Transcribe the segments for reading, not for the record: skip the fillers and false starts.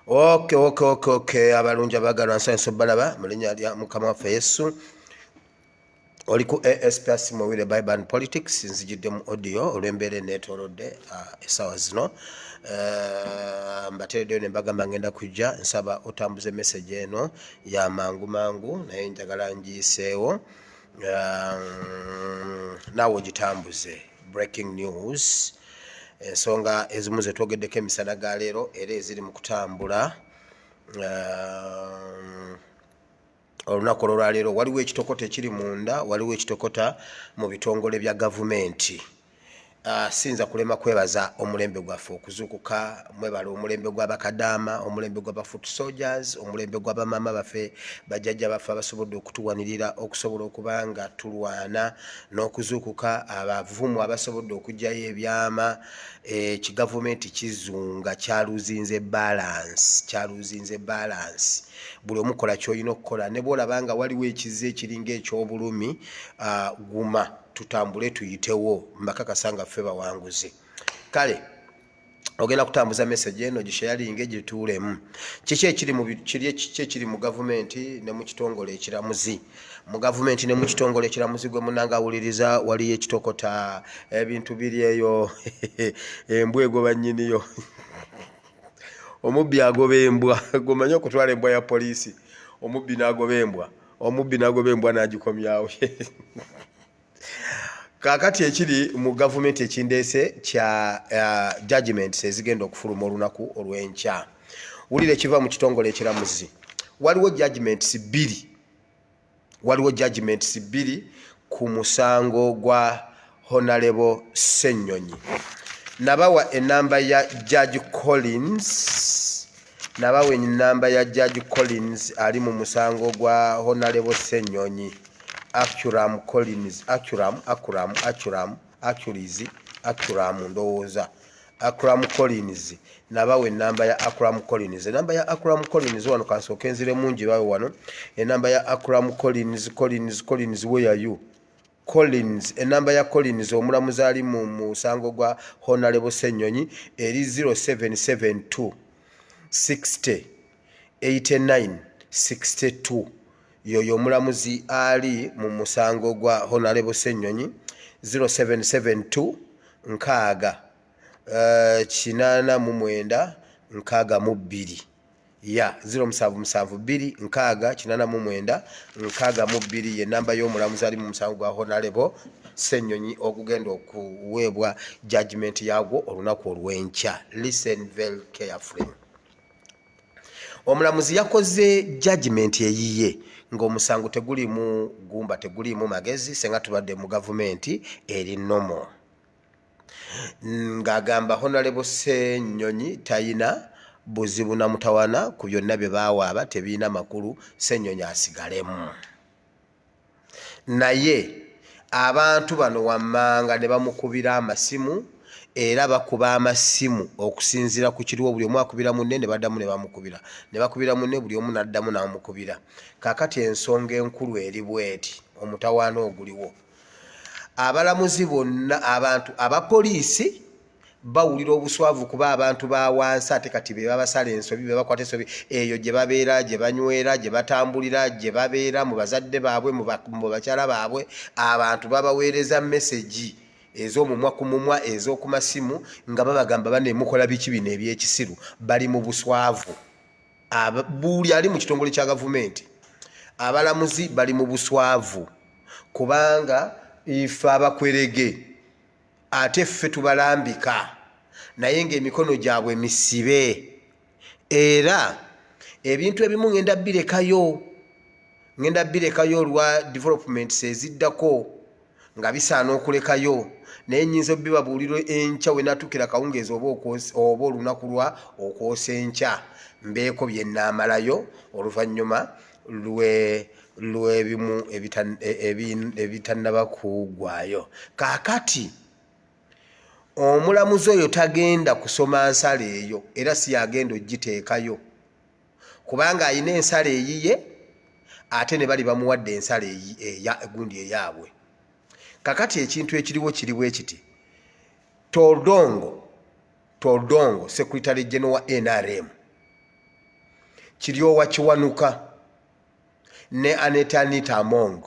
Okay, abalungi abagalwa, nsanyusa obbalaba mu linnya lya Mukama waffe Yesu. Oli ku ASPS Mowire Bible and Politics. Nzijidde mu audio olw'embeera eneetoolodde essaawa zino. Mbateereddeyo ne mbagamba ngenda kujja. Nsaba otambuze message eno ya mangu mangu, naye njagala ngiyiseewo, naawe ogitambuze. Breaking news, ensonga ezimu ze twogeddeko emisana ga leero era eziri mu kutambula olunaku olwolwaleero. Waliwo ekitokota ekiri munda, waliwo ekitokota mu bitongole bya gavumenti. Siyinza kulema kwebaza omulembe gwaffe okuzuukuka. Mwebala omulembe gw'abakadaama, omulembe gw'aba foot soldiers, omulembe gw'abamaama baffe, bajjajja baffe abasobodde okutuwanirira okusobola okuba nga tulwana n'okuzuukuka, abavumu abasobodde okuggyayo ebyama. Ekigavumenti kizunga, kyaluzinze balance, kyaluzinze balance. Buli omu kola ky'olina okukola, ne bw'olaba nga waliwo ekiza ekiringa eky'obulumi, guma, tutambule tuyitewo. Mbakakasa nga ffe bawanguzi. Kale ogenda kutambuza message eno, gisharinge, gituulemu. Kiki ekiri mu kiri, kiki ekiri mu gavumenti ne mu kitongole ekiramuzi? Mu gavumenti ne mu kitongole ekiramuzi, gwe munanga awuliriza, waliyo ekitokota, ebintu biri eyo, embwa egoba nnyiniyo, omubbi agoba embwa. Gwemanyi okutwala embwa ya poliisi, omubbi n'agoba embwa, omubbi n'agoba embwa n'agikomyawo. Kaakati ekiri mu gavumenti ekindeese kya judgments ezigenda okufuluma olunaku olw'enkya. Wulira ekiva mu kitongole ekiramuzi. Waliwo judgments bbiri, waliwo judgments bbiri ku musango gwa Honorable Ssennyonyi. Nabawa enamba ya Judge Collins, nabawa enamba ya Judge Collins ali mu musango gwa Honorable Ssennyonyi, Acuram Collins, Acuram, Acuram, Acuram, Acuris, Acuram, ndowooza Acram Collins. Nabawa enamba ya Acram Collins, enamba ya Acram Collins wano. Kansooke nziremu ngibawe wano enamba ya Acram Collins. Collins, Collins, where are you, Collins? Enamba ya Collins, omulamuzi ali mu musango gwa Honorable Ssennyonyi, eri 0772 60 89 62. Yoyo omulamuzi ali mu musango gwa Honorable Ssennyonyi, 0772 6 89 62, ya 0772 60 89 62 ye namba y'omulamuzi ali mu musango gwa Honorable Ssennyonyi ogugenda okuweebwa judgment yagwo olunaku olw'enkya. Listen very carefully. Omulamuzi yakoze judgment eyiye ng'omusango tegulimu gumba, tegulimu magezi, senga tubadde mu gavumenti eri normal, ng'agamba Honorable Ssennyonyi tayina buzibu na mutawana ku byonna bye baawaaba, tebiina makulu, Ssennyonyi asigalemu. Naye abantu bano wammanga ne bamukubira amasimu, era bakuba amasimu okusinziira ku kiriwo. Buli omu akubira munne, ne baddamu ne bamukubira, ne bakubira munne, buli omu n'addamu n'amukubira. Kaakati ensonga enkulu eri bweti, omutawaana oguliwo, abalamuzi bonna, abantu abapoliisi bawulira obuswavu kuba abantu ba wansi ate kati be babasala ensobi, be bakwata ensobi eyo gye babeera, gye banywera, gye batambulira, gye babeera mu bazadde baabwe, mu bakyala baabwe. Abantu babaweereza message ez'omumwa ku mumwa, ez'oku masimu, nga babagamba, "Bane, mukola biki bino ebyekisiru?" Bali mu buswavu. Buli ali mu kitongole kya gavumenti, abalamuzi bali mu buswavu kubanga ife abakwerege ate ffe tubalambika, naye ng'emikono gyabwe misibe. Era ebintu ebimu ngenda birekayo, ngenda birekayo olwa developments eziddako nga bisaana okulekayo, naye nyinza obibabuulira enkya we natuukira kawungeezi oba olunaku lwa okwosa enkya, mbeeko bye nnaamalayo oluvannyuma lw'ebimu ebitannaba kuggwayo. Kaakati omulamuzi oyo tagenda kusoma nsala eyo, era si yagenda ogiteekayo, kubanga alina ensala eyiye, ate ne bali bamuwadde ensala gundi eyaabwe. Kakati ekintu ekiriwo kiri bwe kiti: Todwong Todwong, secretary general wa NRM, Kiryowa Kiwanuka ne Aneta Anita Among.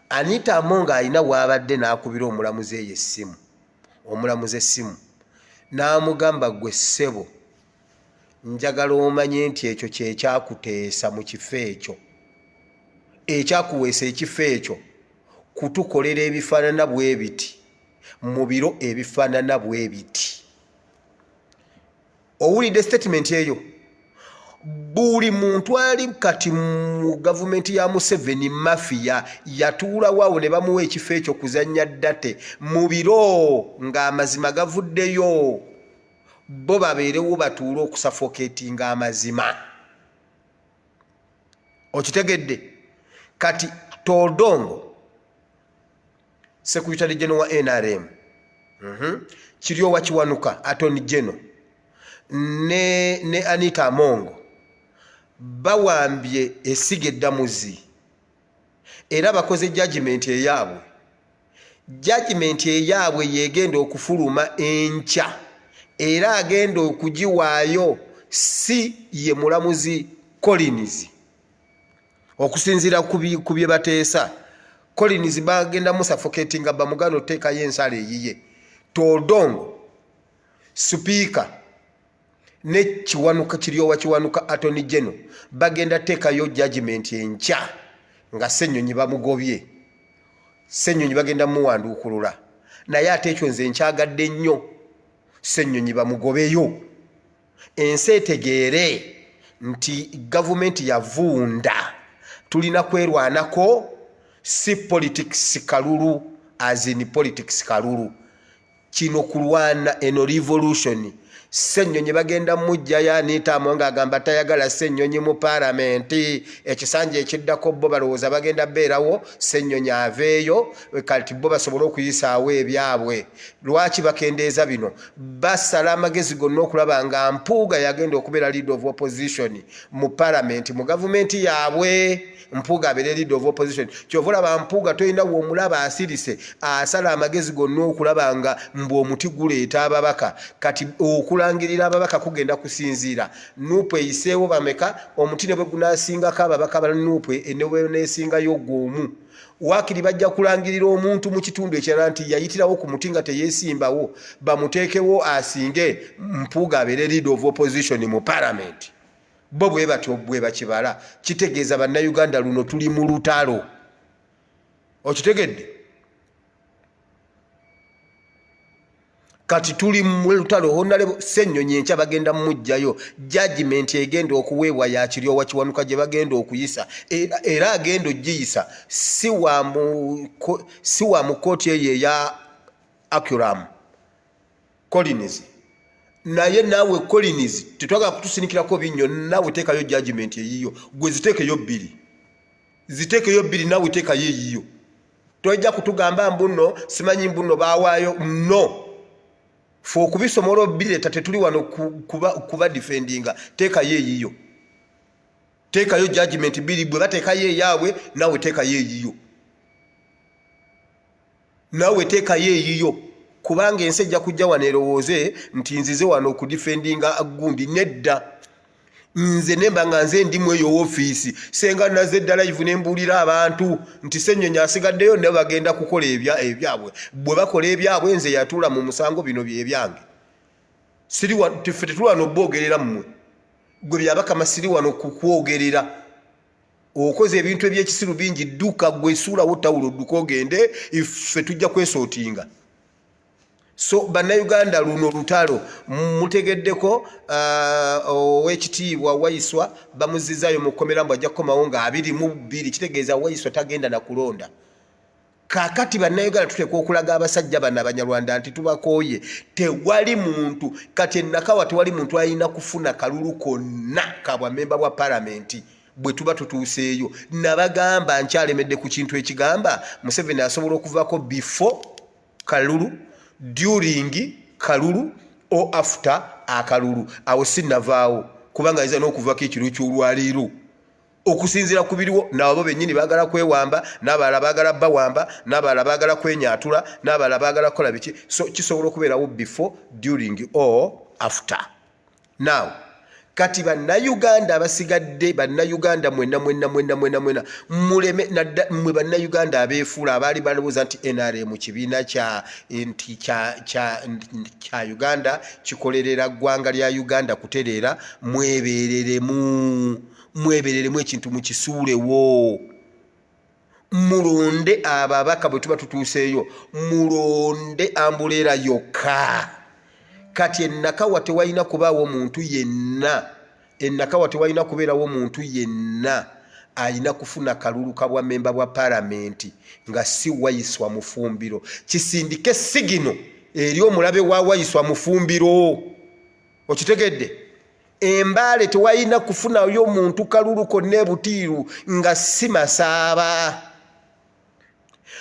Anita Among alina bw'abadde n'akubira omulamuzi eyo essimu, omulamuzi essimu n'amugamba, "Gwe ssebo, njagala omanye nti ekyo kyekyakuteesa mu kifo ekyo, ekyakuweesa ekifo ekyo, kutukolera ebifaanana bwe biti mu biro ebifaanana bwe biti." Owulidde statement eyo? Buli muntu ali kati mu gavumenti ya Museveni mafia yatuulawo awo ne bamuwa ekifo ekyo kuzannya ddate mu biro ng'amazima gavuddeyo, bo babeerewo batuule okusuffocatinga amazima. Okitegedde? Kati Todwong, secretary general wa NRM, Kiryowa Kiwanuka, attorney general, ne Anita Among bawambye essiga eddamuzi era bakoze judgment eyaabwe. Judgment eyaabwe yegenda okufuluma enkya, era agenda okugiwaayo si ye mulamuzi Collins. Okusinziira ku bye bateesa, Collins bagenda musuffocatinga, bamuganda oteekayo ensala eyiye. Todwong, sipiika, ne Kiwanuka, Kiryowa Kiwanuka, attorney general, bagenda teekayo judgment enkya nga Ssennyonyi bamugobye. Ssennyonyi bagenda muwanduukulula, naye ate ekyo nze nkyagadde nnyo. Ssennyonyi bamugobeyo, ensi etegeere nti gavumenti yavunda. Tulina kwerwanako, si politics kalulu, as in politics kalulu. Kino kulwana eno revolution. Ssennyonyi bagenda mujjayo. Anita Among agamba tayagala Ssennyonyi mu paalamenti. Ekisanja ekiddako bo balowooza bagenda beerawo, Ssennyonyi aveeyo, kati bo basobole okuyisaawo ebyabwe. Lwaki bakendeeza bino? Basala amagezi gonna okulaba nga Mpuuga yagenda okubeera leader of opposition mu paalamenti, mu gavumenti yaabwe. Mpuuga abeere leader of opposition. Kyova olaba Mpuuga tolina womulaba asirise, asala amagezi gonna okulaba nga mbu omuti guleeta ababaka. Kati okulangirira ababaka kugenda kusinziira NUP eyiseewo bameka. Omuti ne bwe gunasingako ababaka ba NUP, ne bwe nesingayo gwomu, waakiri bajja kulangirira omuntu mu kitundu ekirala nti yayitirawo ku muti nga teyeesimbawo, bamuteekewo asinge, Mpuuga abeere leader of opposition mu parliament. Bo bwe batyo bwe bakibala. Kitegeeza, Bannayuganda, luno tuli mu lutalo. Okitegedde? Kati tuli mu lutalo. Honorable Ssennyonyi enkya bagenda mumuggyayo. Judgment egenda okuweebwa ya Kiryowa Kiwanuka gye bagenda okuyisa, era agenda ogiyisa si wa mu kooti eyo eya Acuram, Collins. Naye naawe Collins, tetwagala kutusinikirako binnyo. Naawe teekayo judgment eyiyo. Gwe ziteekeyo bbiri, ziteekeyo bbiri. Naawe teekayo eyiyo. Tojja kutugamba mbuno simanyi mbuno baawaayo no fe okubisomola obireeta. Tetuli wano kuba defendinga. Teekayo eyiyo, teekayo judgment bbiri. Bwe bateekayo eyaabwe, naawe teekayo eyiyo, naawe teekayo eyiyo, kubanga ensi ejja kujja wano erowooze nti nzize wano okudefendinga gundi. Nedda, nze nemba nga nze ndimu eyo ofiisi, senga naze eddala live nembuulira abantu nti Ssennyonyi asigaddeyo, ne bagenda kukola ebyabwe. Bwe bakola ebyabwe, nze yatuula mu musango, bino byebyange. Ffe tetuli wano boogerera mmwe. Gwe Byabakama, siri wano kukwogerera. Okoze ebintu ebyekisiru bingi, dduka gwe, suulawo tawulo, dduka ogende, ffe tujja kwesortinga. So Bannayuganda, luno lutalo. Mutegeddeko owekitiibwa Waiswa bamuzizaayo mu kkomera, mbu ajja kukomawo nga 22. Kitegeeza Waiswa tagenda nakulonda. Kakati Bannayuganda, tuteekwa okulaga abasajja bano Abanyarwanda nti tubakooye. Tewali muntu kati enakawa, tewali muntu alina kufuna kalulu konna kabwamemba bwa palamenti bwe tuba tutuuseeyo. Nabagamba nkyalemedde ku kintu ekigamba Museveni asobola okuvaako before kalulu, during kalulu or after akalulu. Awo sinavaawo, kubanga ayinza n'okuvako ekiro kyolwaleero. Okusinziira ku biriwo, nabo bennyini baagala kwewamba, n'abalala baagala bawamba, n'abalala baagala kwenyaatula, n'abalala baagala kukola biki. So kisobola okubeerawo before, during or after. Now kati Bannayuganda abasigadde, Bannayuganda mwenna mwenna mwenna mwenna mwenna, muleme nadda mmwe Bannayuganda abeefuula abaali balowooza nti NRM kibiina kya nti kya Uganda, kikolerera ggwanga lya Uganda kutereera. Mwebereremu, mwebereremu, ekintu mukisuulewo, mulonde ababaka. Bwe tuba tutuuseeyo, mulonde umbrella yokka. Kati enakawa tewalina kubaawo muntu yenna, enakawa tewalina kubeerawo muntu yenna alina kufuna kalulu ka bwa memba bwa palamenti nga si Waiswa Mufumbiro. Kisindike signal eri omulabe wa Waiswa Mufumbiro. Okitegedde? Embaale tewalina kufunayo muntu kalulu konna ebutiiru nga si Masaaba.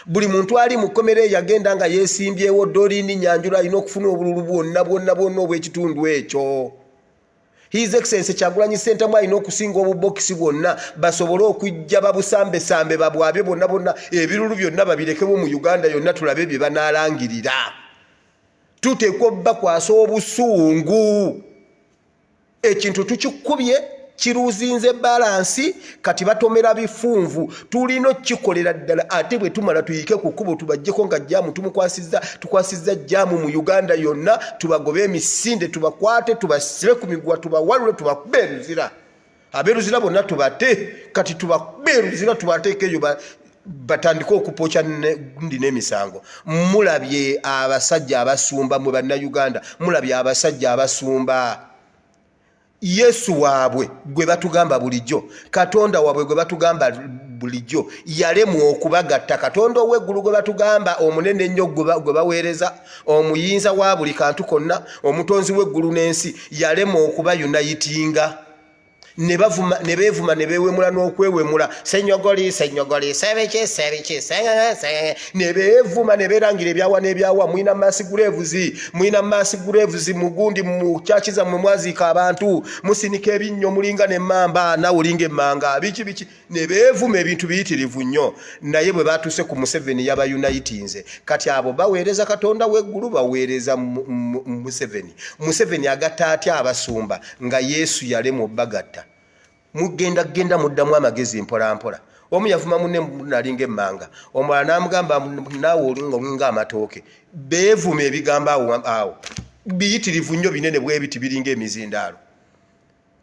Buli muntu ali mu kkomera eyagenda nga yeesimbyewo, Doreen Nyanjula alina okufuna obululu bwonna bwonna bwonna obw'ekitundu ekyo. His Excellence Kyagulanyi Sentamu alina okusinga obubokisi bwonna, basobole okujja babusambesambe, babwabye bwonna bwonna, ebirulu byonna babirekewo mu Uganda yonna, tulabe bye banaalangirira. Tuteekwa obbakwasa obusungu. Ekintu tukikubye, kiruzinze balance, kati batomera bifunvu. Tulina okukikolera ddala, ate bwe tumala tuyike ku kkubo tubajjeko nga jam tumukwasizza, tukwasizza jam mu Uganda yonna. Tubagobe emisinde, tubakwate, tubasibe ku miguwa, tubawalule, tubakube eruzira, aberuzira bonna tubate. Kati tubakube eruzira, tubateeke eyo batandike okupokya ndi n'emisango. Mulabye abasajja abasumba, mwe Bannayuganda, mulabye abasajja abasumba. Yesu waabwe gwe batugamba bulijjo, Katonda waabwe gwe batugamba bulijjo, yalemwa okubagatta. Katonda ow'eggulu gwe batugamba omunene ennyo, gwe baweereza, omuyinza wa buli kantu konna, omutonzi w'eggulu n'ensi, yalemwa okuba unitinga. Ne bavuma, ne beevuma, ne beewemula n'okwewemula. Senyogoli, senyogoli, sebiki, sebiki, sengenge, ne beevuma, ne beerangira ebyawa n'ebyawa. Mwina mass graves, mwina mass graves mugundi mu church zammwe, mwaziika abantu, musinika ebinnyo, mulinga nemmamba, nawe olinga emmanga, biki biki. Ne beevuma ebintu biyitirivu nnyo. Naye bwe batuuse ku Museveni, yaba unitinze. Kati abo baweereza Katonda w'eggulu, baweereza Museveni. Museveni agatta atya abasumba nga Yesu yalemwa obbagatta? Mugenda genda muddamu amagezi mpolampola. Omu yavuma munne nalinga emmanga, omulala n'amugamba naawe olinga olinga amatooke. Beevuma ebigambo awo awo biyitirivu nnyo, binene bwe biti, biringa emizindaalo.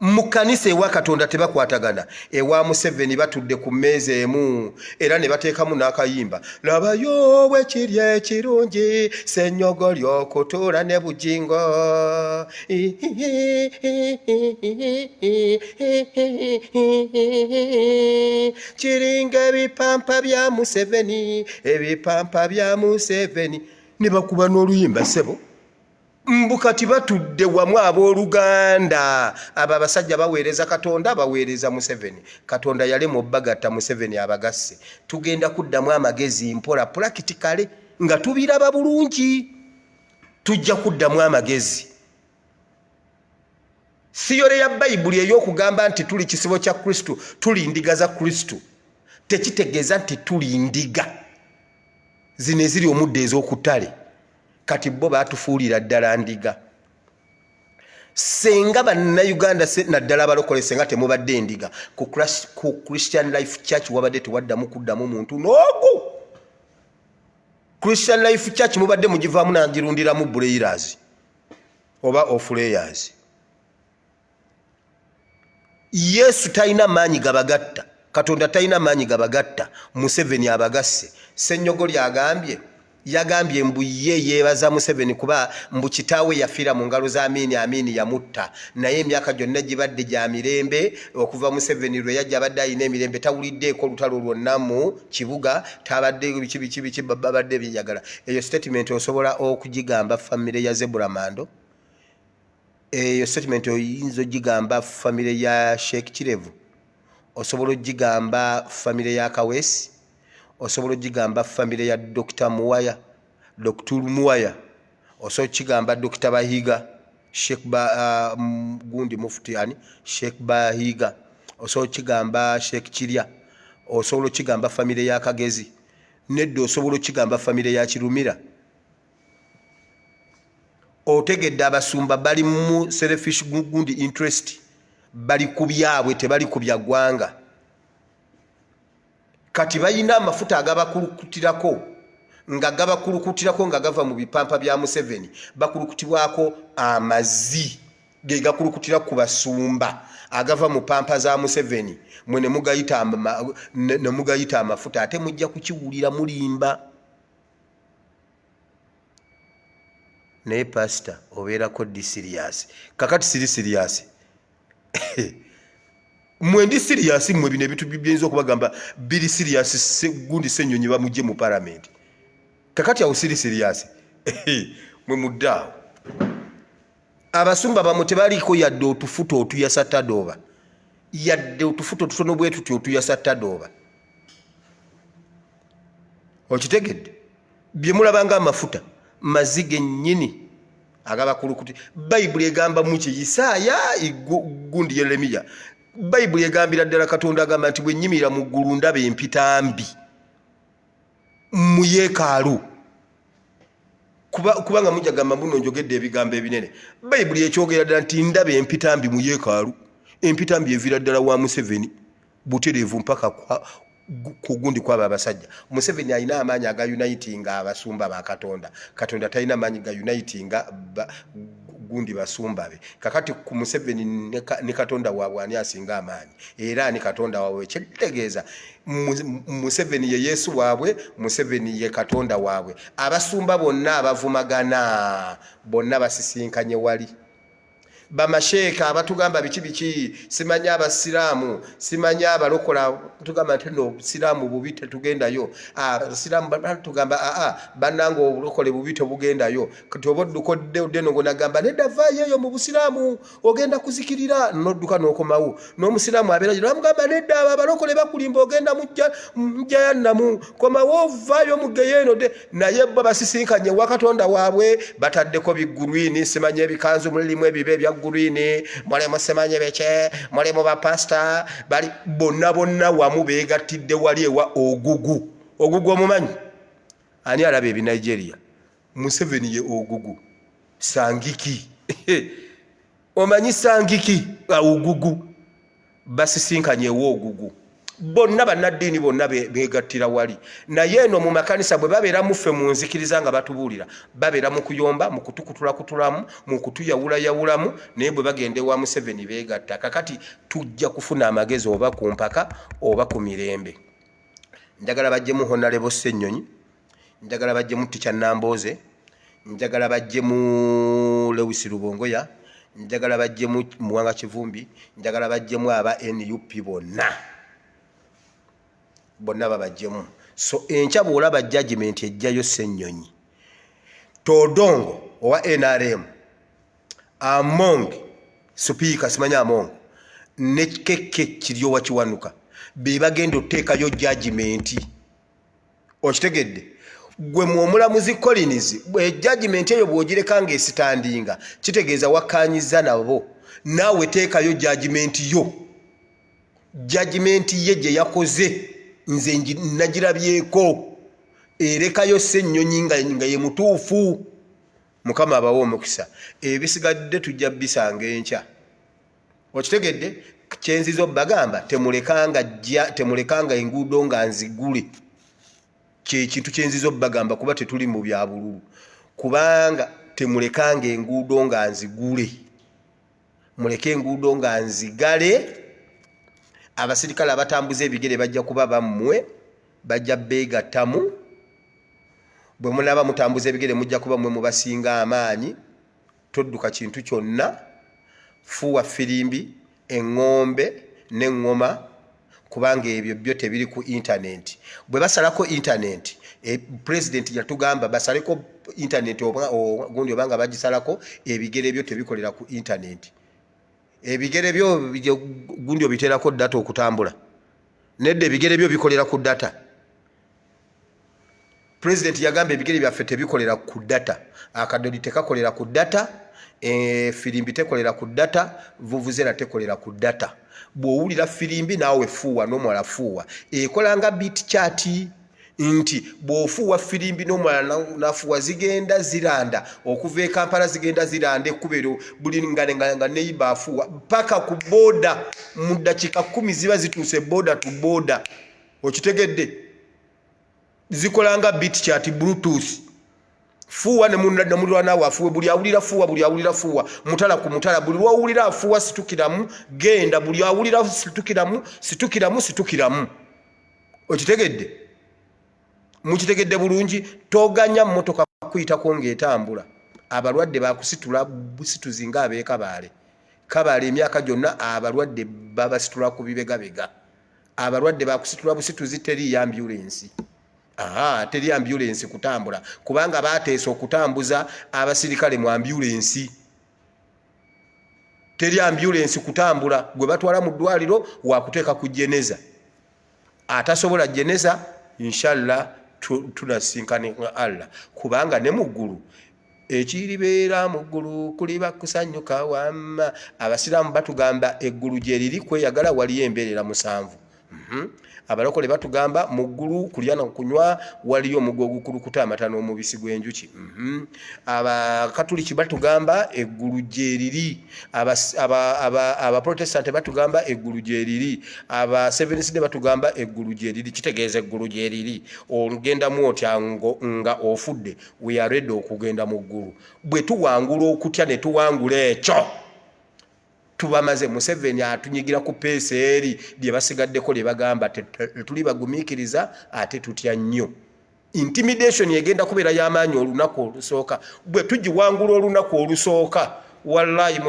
Mu kkanisa ewa Katonda tebakwatagana, ewa Museveni batudde ku mmeeza emu, era ne bateekamu n'akayimba, "Labayo bwe kiri ekirungi senyogo ly'okutuula ne Bujingo." Kiringa ebipampa bya Museveni, ebipampa bya Museveni. Ne bakuba n'oluyimba, ssebo. Mbu kati batudde wamu abooluganda. Abo abasajja baweereza Katonda, baweereza Museveni. Katonda yalema obbagatta, Museveni abagasse. Tugenda kuddamu amagezi mpola, practically nga tubiraba bulungi. Tujja kuddamu amagezi. Theory ya Bayibuli ey'okugamba nti tuli kisibo kya Kristo, tuli ndiga za Kristo, tekitegeeza nti tuli ndiga zino eziri omuddo ez'okutale. Kati bo batufuulira ddala ndiga. Senga Bannayuganda, naddala abalokole, senga temubadde endiga ku Christian Life Church, wabadde tewaddamu kuddamu muntu n'ogu. Christian Life Church mubadde mugivaamu nagirundiramu broilers oba off layers. Yesu talina maanyi gabagatta, Katonda talina maanyi gabagatta, Museveni abagasse. Senyogoli agambye, yagambye mbu ye yeebaza Museveni kuba mbu kitaawe yafiira mu ngalo za Amiini, Amiini yamutta, naye emyaka gyonna gibadde gya mirembe okuva Museveni lwe yajja. Abadde alina emirembe, tawuliddeeko olutalo lwonna mu kibuga, tabadde biki biki biki, babadde byeyagala. Eyo statement osobola okugigamba famire ya Zeburamando? Eyo statement oyinza ogigamba famire ya Sheikh Kirevu? Osobola ogigamba famire ya Kaweesi? Osobola ogigamba famire ya Dr Muwaya, Dr Muwaya? Osobola okigamba Dr Bahiga, Sheikh ba, gundi, Mufti ani, Sheikh Bahiga? Osobola okigamba Sheikh Kirya? Osobola okigamba famire ya Kagezi? Nedda. Osobola okigamba famire ya Kirumira? Otegedde, abasumba bali mu selfish gundi interest, bali ku byabwe, tebali ku bya ggwanga. Kati balina amafuta agabakulukutirako, nga gabakulukutirako nga gava mu bipampa bya Museveni. Bakulukutibwako amazzi ge gakulukutira ku basumba agava mu pampa za Museveni. Mwe ne mugayita amafuta, ate mujja kukiwulira mulimba. Naye pasita, obeerako ddi serious? Kakati siri serious, mwe ndi serious. Mmwe bino ebintu byinza okubagamba biri serious. Gundi Ssenyonyi bamugye mu palamenti. Kakati awo siri serious? Mwe muddaawo. Abasumba bamwe tebaliko yadde otufuta otuyasa tadooba, yadde otufuta otutono bwe tuti otuyasa tadooba. Okitegedde? Bye mulabanga amafuta mazzi gennyini agabakulukuti. Bayibuli egamba muki? Isaaya, gundi Yeremiya, Bayibuli egambira ddala, Katonda agamba nti, "Bwe nyimirira mu ggulu ndaba empitambi mu yeekaalu." Kubanga mujja gamba mbuno njogedde ebigambo ebinene. Bayibuli ekyogera ddala nti ndaba empitambi mu yeekaalu. Empitambi eviira ddala wa Museveni butereevu mpaka ku gundi kwabo abasajja. Museveni alina amaanyi aga unitinga abasumba ba Katonda. Katonda talina maanyi ga unitinga gundi basumba be. Kakati ku Museveni ne Katonda waabwe, ani asinga amaanyi era ani Katonda waabwe? Kitegeeza Museveni ye Yesu waabwe, Museveni ye Katonda waabwe. Abasumba bonna abavumagana bonna basisinkanye wali. Bamasheeka abatugamba biki biki, simanyi abasiraamu, simanyi abalokola, tugamba nti no, obusiraamu bubi, tetugendayo. Abasiraamu tugamba, aa, bannanga, obulokole bubi, tebugendayo. Kati oba odduka odde odde no nagamba nedda, vaayo eyo mu busiraamu, ogenda kuzikirira. Nodduka n'okomawo. N'omusiraamu abeera namugamba, nedda, abo abalokole bakulimba, ogenda mujjayannamu, komawo, vaayo mu geyeeno de. Naye bo basisinkanye wa Katonda waabwe, bataddeko bigurwini, simanyi ebikanzu mulimu ebibe ebya green, mulimu simanyi biki, mulimu bapasita bali bonna bonna wamu beegattidde wali ewa Ogugu. Ogugu omumanyi? Ani alaba Ebinigeria? Museveni ye Ogugu. Sangiki, omanyi Sangiki? Ogugu basisinkanye ewa Ogugu. Bonna bannaddiini bonna begattira wali. Naye eno mu makanisa bwe babeera muffe mu nzikiriza nga batubuulira, babeera mu kuyomba, mu kutukutulakutulamu, mu kutuyawulayawulamu. Naye bwe bagenda ewa Museveni beegatta. Kakati tujja kufuna amagezi oba ku mpaka oba ku mirembe. Njagala bajjemu Honourable Ssennyonyi, njagala bajjemu Teacher Nambooze, njagala bajjemu Lewis Rubongoya, njagala bajjemu Muwanga Kivumbi, njagala bajjemu aba NUP bonna bonna babajjemu. So enkya bw'olaba judgment ejjayo Ssennyonyi, Todongo owa NRM, Among Sipiika simanyi Among ne Keke Kiryowa Kiwanuka be bagenda otuteekayo judgment. Okitegedde? Gwe mu omulamuzi Collins, judgment eyo bw'ogireka ng'esitandinga, kitegeeza wakkaanyiza nabo. Naawe teekayo judgment yo. Judgment ye gye yakoze nze nagirabyeko, erekayo Ssennyonyi nga ye mutuufu. Mukama abawe omukisa. Ebisigadde tujja bisanga enkya. Okitegedde? Kyenziza obbagamba, temulekanga temulekanga enguudo nga nzigule. Kyekintu kyenziza obbagamba, kuba tetuli mu bya bululu, kubanga temulekanga enguudo nga nzigule, muleke enguudo nga nzigale. Abasirikale abatambuza ebigere bajja kuba bammwe, bajja beegattamu. Bwe munaaba mutambuza ebigere, mujja kuba mmwe mubasinga amaanyi. Todduka kintu kyonna, fuuwa firimbi, eŋŋombe n'eŋŋoma, kubanga ebyo byo tebiri ku intaneti. Bwe basalako intaneti, pulezidenti yatugamba basaleko intaneti gundi, obanga bagisalako, ebigere byo tebikolera ku intaneti. Ebigere byo gundi obiteerako data okutambula? Nedda, ebigere byo bikolera ku data. Pulezidenti yagamba ebigere byaffe tebikolera ku data, akadodi tekakolera ku data, firimbi tekolera ku data, vuvuzera tekolera ku data. Bw'owulira firimbi naawe fuuwa n'omwala fuuwa, ekola nga beat chart nti bw'ofuuwa firimbi n'omwala nafuuwa zigenda ziranda okuva e Kampala, zigenda ziranda ekkubo eryo buli nga neyiba afuuwa paka ku booda. Mu ddakiika 10 ziba zituuse border to border. Okitegedde? Zikola nga beat chart, Bluetooth. Fuuwa ne mulirwanaawo afuuwe, buli awulira fuuwa, buli awulira fuuwa, mutala ku mutala, buli lwowulira afuuwa situkiramu genda, buli awulira situkiramu, situkiramu, situkiramu. Okitegedde? Mukitegedde bulungi? Toganya mmotoka kuyitako ng'etambula. Abalwadde bakusitula busituzi ng'abeekabaale kabaale. Emyaka gyonna abalwadde babasitula ku bibegabega. Abalwadde bakusitula busituzi, teriiyo ambulensi. Aha, teri ambulensi kutambula kubanga bateesa okutambuza abasirikale mu ambulensi. Teri ambulensi kutambula. Gwe batwala mu ddwaliro wakuteeka ku jeneza, atasobola jeneza, inshallah tunasinkane Allah, kubanga ne mu ggulu ekiribeera mu ggulu kuliba kusanyuka. Wamma abasiraamu batugamba eggulu gye riri kweyagala, waliyo embeerera 7. Abalokole batugamba mu ggulu kulya na kunywa, waliyo omugga ogukulukuta amata n'omubisi gw'enjuki. Abakatuliki batugamba eggulu gye riri. Abaprotestante batugamba eggulu gye riri. Aba Seventh Day batugamba eggulu gye riri. Kitegeeza eggulu gye riri. Ogendamu otya nga ofudde? We are ready okugenda mu ggulu bwe tuwangula okutya ne tuwangula ekyo tubamaze. Museveni atunyigira ku peesa eri lye basigaddeko lye bagamba tetuli bagumiikiriza ate tutya nnyo. Intimidation egenda kubeera y'amaanyi olunaku olusooka. Bwe tugiwangula olunaku olusooka, wallayi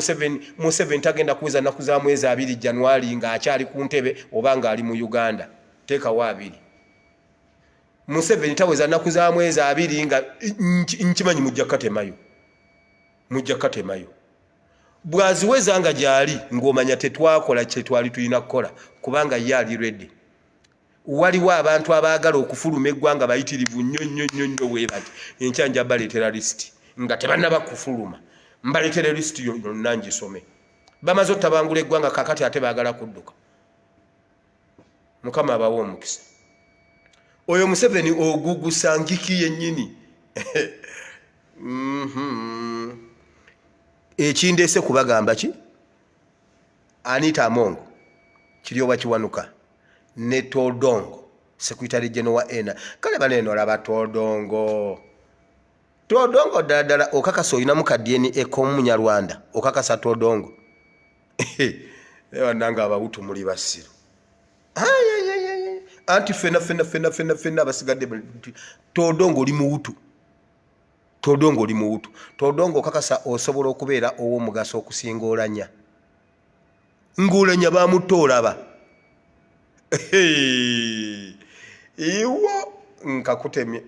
Museveni tagenda kuweza nnaku za mwezi 2 Januari ng'akyali ku ntebe oba ng'ali mu Uganda. Teekawo 2. Museveni taweza nnaku za mwezi 2 nga nkimanyi mujja kukatemayo, mujja kukatemayo. Bw'aziweza nga gy'ali ng'omanya tetwakola kye twali tulina kukola, kubanga ye ali ready. Waliwo abantu abaagala okufuluma eggwanga bayitirivu nnyo nnyo nnyo nnyo bwe bati. Enkya nja baleetera lisiti nga tebannaba kufuluma, mbaleetera lisiti yonna ngisome. Bamaze otabangula eggwanga, kakati ate baagala kudduka. Mukama abawe omukisa. Oyo Museveni ogugusangiki yennyini. Ekindeese kubagamba ki? Anita Amongo Kiryowa Kiwanuka ne Todongo, secretary general wa ena. Kale baneeno olaba Todongo, Todongo ddala ddala okakasa olinamu ka DNA k'omunyarwanda? Okakasa Todongo? Bannange, abawutu muli basiru. Anti fena fena fena fena fena abasigadde, Todongo oli muwutu, Todongo oli muwutu. Todongo okakasa osobola okubeera ow'omugaso okusinga Olanya? Ng'Olanya bamutta olaba iwo nkakutemye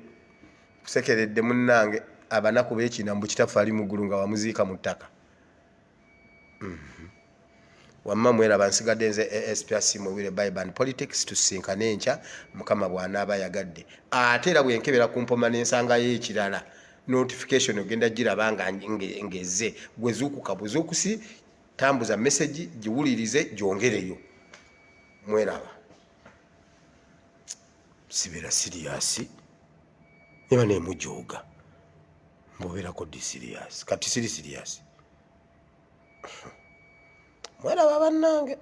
kusekeredde munnange. Abanaku beekina mbu kitaffe ali mu ggulu nga wamuziika mu ttaka. Wamma mweraba, nsigadde nze ASP Asiimwe Bible and Politics. Tusinkane enkya Mukama bw'anaaba yagadde. Ate era bwe nkebera ku mpoma n'ensangayo ekirala, notification ogenda giraba nga ngeze. Gwe zuukuka buzuukusi, tambuza message, giwulirize, gyongereyo. Mweraba, sibeera serious neba nemujooga mbubeerako di serious. Kati siri serious. Mweraba bannange.